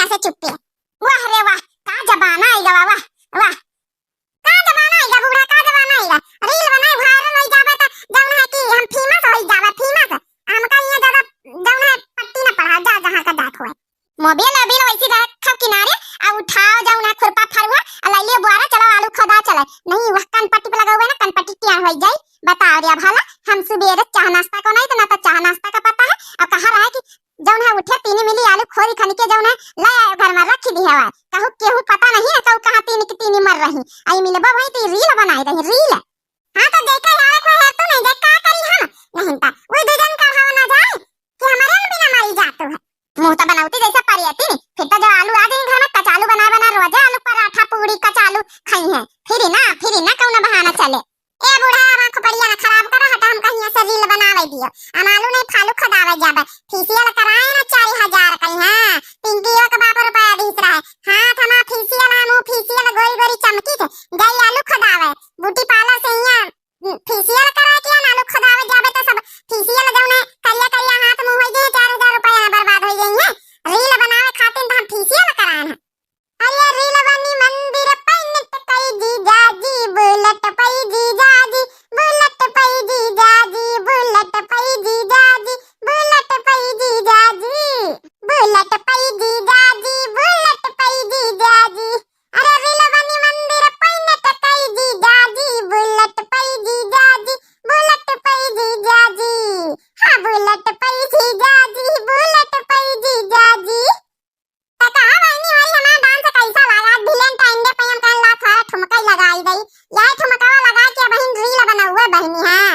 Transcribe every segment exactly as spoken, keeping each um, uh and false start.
झटका से चुप्पे। वाह रे वाह, का जमाना आइगा, वाह, वाह। का जमाना आइगा बूढ़ा, का जमाना आइगा? रील बनाए viral होई जाबे त जौन है कि हम famous होई जाबे, famous। हमका इहाँ ज्यादा जौन है पट्टी न पढ़ाओ, जा जहाँ का जात होए। मोबिल ओबिल वैसी रखब किनारे, आ उठाओ जौन है खुरपा फरुआ, आ लैलियो बुआरा, चलो आलू खोदा चले। नहीं, वह कनपट्टी पे लगा हुआ है ना, कनपट्टी क्या होई जाई? बताओ रे भला, हम सुबेरे चाह नाश्ता को नहीं तो ना तो चाह नाश्ता का पता है, और कहाँ रहे कि जौन है उठे तीनी मिली आलू खोदी खनिके जौन है ले आयो घर में रखी दी हवा। कहू केहू पता नहीं है कहू कहाँ तीनी की तीनी मर रही। आई मिलबो वही ती रील बनाई रही, रील। हाँ तो देखा यार को है तू नहीं देख का करी हम। नहीं ता वो दू जन का भाव ना जाए कि हमारे में बिना मारी जात है। मुँह तो बनौती जैसे परियती नहीं, फिर तो जो आलू आ जाए घर में कचालू बनाए बना रोजे आलू पराठा पूरी कचालू खाई है। फिर ना, फिर ना कौन बहाना चले। ए बूढ़ा, अब आँख पड़िया ना खराब करो, हटा, हम कहीं से रील बनावे दियो। हम आलू नहीं फालू खदावे जाबे। फेशियल कराए ना चार हजार कहीं, हाँ। पिंकियो के बाप रुपया दीस रहे। हाँ, थमा फेशियल, हाँ, मुँह फेशियल, गोरी गोरी चमकी थे। गई आलू खदावे। ब्यूटी पार्लर से यहाँ, हम्म, फेशियल करा के ना आलू खदावे जाबे तो सब फेशियल जौने करिया करिया हाथ मुँह होई गए, चार हजार रुपया बर्बाद होई गई है। रील बनावे खातिर तो हम फेशियल कराए हैं। अरे रीलवा निमन दिर पैनट कई जीजा जी, बुलेट पई जीजा जी, बुलेट पई जीजा जी, बुलेट पई जीजा जी, बुलेट पई जीजा जी, बुलेट पई जीजा जी, बुलेट पई जीजा जी। अरे रीलवा निमन दिर पैनट कई जीजा जी, बुलेट पई जीजा जी, बुलेट पई जीजा जी। हाँ बुलेट पई जीजा जी, बुलेट पई जीजा जी। त कहा बहिनी होरी हमार dance कैसा लागा? आज Valentine Day पे हम कहन ला थोड़ा ठुमका ही लगाई दई। यही ठुमकावा लगा के बहिन रील बनाउए बहिनी, हाँ।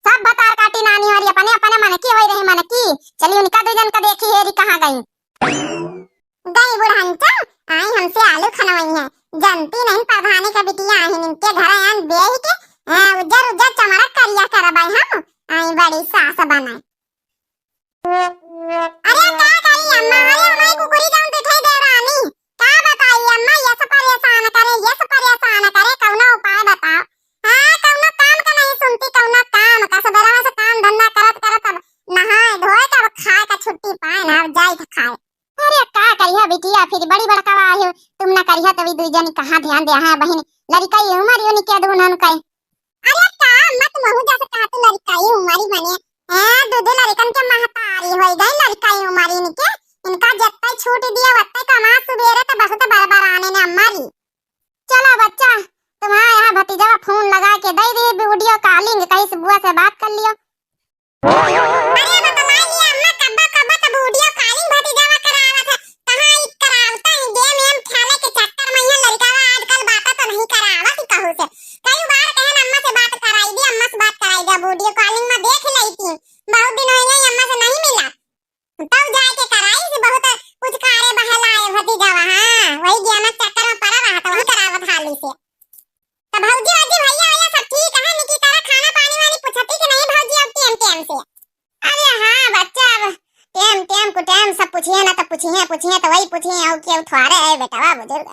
सब भतार काटी नानी होरी अपने अपने मन की होई रही मन की। चली उनका दू जन का देखी हेरी कहाँ गई। गई बुढ़ंचा, आई हमसे आलू खनवई है। जनती नहीं प्रधानी का बिटिया आई इनके घर आन बेही के, हाँ, उज्जर उज्जर चमड़क करिया करबै हम। आई बड़ी सास बनाई। अरे का करी अम्मा, अरे हमारी कुकुरी जौन दिखाई दे रानी, का बताई अम्मा, यस परेशान करे, यस परेशान करे, कौनो उपाय बताओ। हाँ, कौनो काम का नहीं सुनती, कौनो काम का, सबेरा से काम धंधा करत करत अब नहाए धोए के अब खाए का छुट्टी पाए ना, अब जाई था खाए। अरे का करिया बिटिया, फिर बड़ी बड़का आई हो, तुम ना करिया तभी दुई जनी कहाँ ध्यान दे, हाँ बहिन, लड़का ये उम्र यो निके दुनन करे। अरे का अम्मा, तुम महू जैसे कहा तू लड़काई उमरी मने। हाँ, दू दू लड़कन के महतारी होई गई लड़काई उमरी इनके। इनका जत्ते छूट दिया वत्ते कमा सुबेरे तो बहुत बरबराने ने अम्मा री। चलो बच्चा, तुम्हारे यहाँ भतीजा फोन लगा के दे दी video calling, कहीं से बुआ से बात कर लियो। अरे बतलाई लिया अम्मा, कब्बा कब्बा तो video calling भतीजावा करावत है। कहाँ ई करावता है, game एम खेले के चक्कर में यहाँ लड़कावा आजकल बात तो नहीं करावत ही कहू से। कई बार कहन अम्मा से बात कराई दे, अम्मा से बात कराई दे, video calling में देख लेती। बहुत दिन हो गए अम्मा से नहीं मिला। तब जाए के कराई से बहुत कुछ कारे बहलाए भतीजावा, हाँ, वही game के चक्कर में पड़ा रहा तो वही करावत हाली से। तो भौजी, भौजी, भैया, भैया सब ठीक है? निकी तरह खाना पानी वानी पूछती कि नहीं भौजी अब टेम टेम से? अरे हाँ बच्चा, अब टेम टेम को टेम सब पूछिए ना, तो पूछिए, पूछिए तो वही पूछिए, और क्यों थोड़े है बेटवा बुजुर्ग।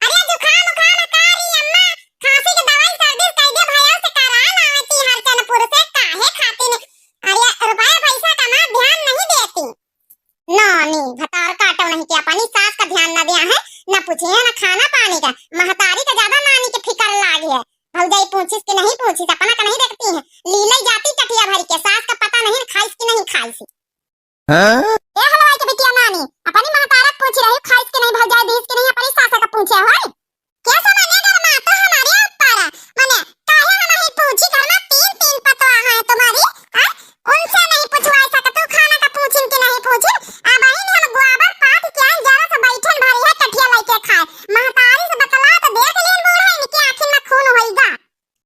अरे जुकाम उखाम कारी अम्मा, खांसी के दवाई सर्दी कह दे भैया से करा लावती हरचनपुर से, काहे खातिर? अरे रुपया पैसा कमा ध्यान नहीं देती। नानी, भतार काटो नहीं के अपनी सास का ध्यान न दिया है, न पूछे है, न खाना पानी का। महतारी का ज्यादा नानी के फिकर लागी है। भौजाई पूछिस कि नहीं पूछिस, अपना का नहीं देखती है। लीले जाती टटिया भर के, सास का पता नहीं खाइस कि नहीं खाइस। हाँ? ए हलवाई के बिटिया नानी, अपनी महतारा का पूछ रही, खाइस कि नहीं भौजाई, दीस कि नहीं, अपनी सास का पूछे हो। कैसा मने गरमाता हमारे ऊपर? मने काहे हम ही पूछी, घर में तीन, तीन पतवा हैं तुम्हारी, हैं? उनसे नहीं पूछवा सकतू खाना का पूछिन कि नहीं पूछिन? अब ही हम गोबर पाथ के आन जरा से बैठन भरी है टठिया लेके खाए। महतारी से बतला तो देख लीन बूढ़ा, इनके आँखिन में खून होइगा।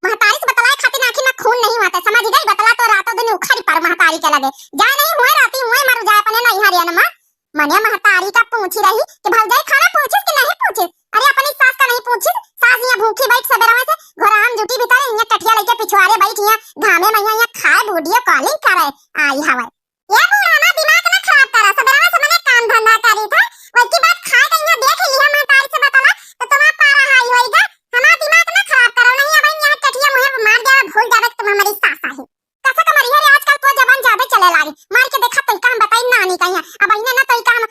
महतारी से बतलाए खातिर आँखिन में खून नहीं होता, समझ गई? बतला तो रातों दिन उखड़ी पर महतारी के लगे। जाए नहीं हुए राती हुए मर जाए अपने नैहरियन में। मने महतारी का पूछी रही कि भौजाई खाना पूछिस कि नहीं पूछिस? अरे अपनी सास का नहीं पूछिस? सास यहाँ भूखी बैठ सबेरवा से घोराम जुटी भीतर यहाँ टठिया लेके पिछुआरे बैठ यहाँ घामे में यहाँ खाए video calling करे आई हवे। ये बूढ़ा ना दिमाग ना खराब करा, सबेरवा से मने काम धंधा करी था, वही की बात खाए के यहाँ देख लिया महतारी से बतला तो तुम्हारा पारा हाई होइगा। हमारा दिमाग ना खराब करो, नहीं अब यहाँ टठिया मुँहे पे मार देवा, भूल जावे कि तुम हमारी सास आई। कसा का मरिया रे, आजकल तो जबान ज्यादा चले लागी। मार के देखा तई का हम बताई नानी का यहाँ। अब इन्हें ना तई का हम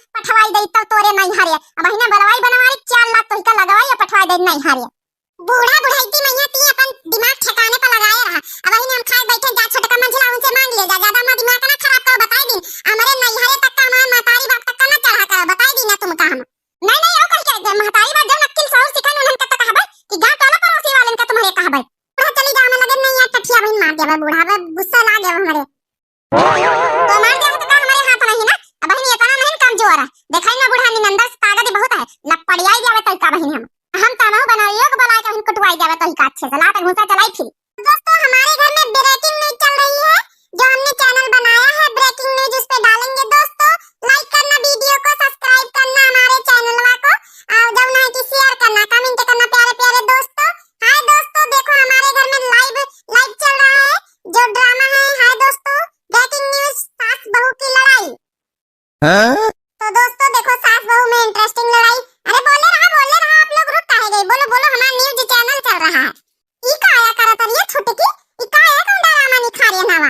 ते इत्तल तोरे नैहरे। अबहिने बलवाई बनवारी, चार लाख तोहिका लगवाई, पठवाई दे नैहरे। बूढ़ा बुढ़ैती मइया ती अपन दिमाग ठिकाने पर लगाए रहा। अबहिने हम खाए बैठे जा छोटका मंझिला उनसे मांग ले जा, ज्यादा हमार दिमाग ना खराब करो, बताई दिन। हमरे नैहरे तक का हमार महतारी बाप तक का ना चढ़ा करो, बताई दिन ना तुमका हम। नहीं, नहीं, और कह के दे, महतारी बाप जब अक्किल सहूर सिखाइन उन्हन के तो कहबे कि गाँव टोला पड़ोसी वालन का तुम्हरे कहबे। बूढ़ा चली जा, हमें लगे नहीं यार टठिया बहिन मार देबे, बूढ़ा बे गुस्सा लाग गया हमरे। तो मार देबे तो का हमरे हाथ नहीं ना, अबहिने इतना नहीं कमजोर है। देखाई ना बूढ़ा निनंदर से ताकत बहुत है, लपड़ियाई देबे तो का बहिन हम। हम तनहु बनाइयो के बोलाए के बहिन कुटवाई देबे तो ही का अच्छे से लात घूसा चलाई फिर। दोस्तों, हमारे घर में ब्रेकिंग न्यूज चल रही है, जो हमने चैनल बनाया है ब्रेकिंग न्यूज, उस पे डालेंगे दोस्तों। लाइक करना वीडियो को, सब्सक्राइब करना हमारे चैनलवा को, और जब ना है कि शेयर करना, कमेंट करना प्यारे प्यारे दोस्तों। हाय दोस्तों, देखो हमारे घर में लाइव, लाइव चल रहा है जो ड्रामा है। हाय दोस्तों, ब्रेकिंग न्यूज, सास बहू की लड़ाई। हाँ? तो दोस्तों देखो, सास बहू में इंटरेस्टिंग लड़ाई। अरे बोले रहा, बोले रहा, आप लोग रुक काहे गए? बोलो, बोलो, हमारा न्यूज चैनल चल रहा है। ई का आया करत रही है छुटकी? ई का आया कौन डरामा निखारे नवा?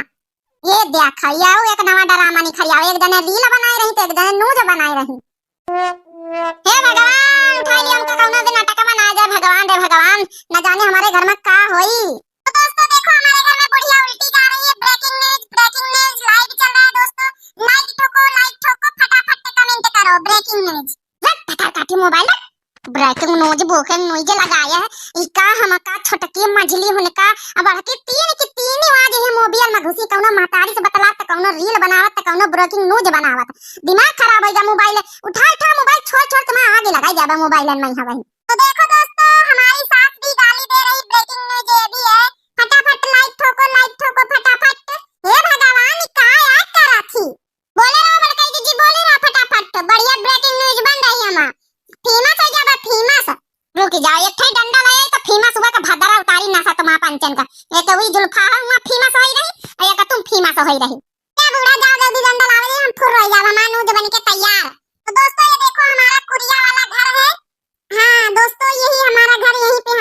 ये देखा, ये आऊ एक नवा डरामा निखारे आवे। एक जने रील बनाए रही, तो एक जने न्यूज बनाए रही। हे भगवान, उठाई लिया हमका कौनो दिन नाटक बना जाए भगवान रे भगवान, न जाने हमारे घर में का होई। तो दोस्तों देखो, हमारे घर में बुढ़िया उल्टी गा रही है। Breaking news, breaking news, live चल रहा है दोस्तों। लाइक ठोको, लाइक ठोको, फटाफट कमेंट करो, ब्रेकिंग न्यूज। हट, भतार काटी मोबाइल, हट। ब्रेकिंग न्यूज, ब्रेकिंग न्यूज लगाया है। ई का हमका छोटकी मझली हुनका, अब बढ़ के तीन की तीन आज ये मोबाइल में घुसी, कौनो महतारी से बतलात, त कौनो रील बनावत, त कौनो ब्रेकिंग न्यूज बनावत। दिमाग खराब हो जा मोबाइल। उठा, उठा मोबाइल, छोड़, छोड़ के मैं आगे लगाई जाबे मोबाइल में हवही। तो देखो दोस्तों, हमारी सास भी गाली दे रही, ब्रेकिंग न्यूज ये भी है। फटाफट लाइक ठोको, लाइक ठोको फटाफट। हे भगवान, ई का यार करा थी? बोले रहो बड़काई दीदी, बोले रहो फटाफट। बढ़िया ब्रेकिंग न्यूज बन रही है हमार। फेमस हो जाबा, फेमस। रुक जाओ, एक ठे डंडा ले आई तो फेमस हुआ का भदरा उतारी नसा तुम्हारा पंचन का। एक वही जुल्फा है हुआ फेमस हो रही, और एक तुम फेमस हो रही। क्या बूढ़ा, जाओ जल्दी डंडा लावे, हम फुर रह जावा, हमार न्यूज बन के तैयार। तो दोस्तों ये देखो हमारा कुरिया वाला घर है। हाँ दोस्तों, यही हमारा घर, यहीं पे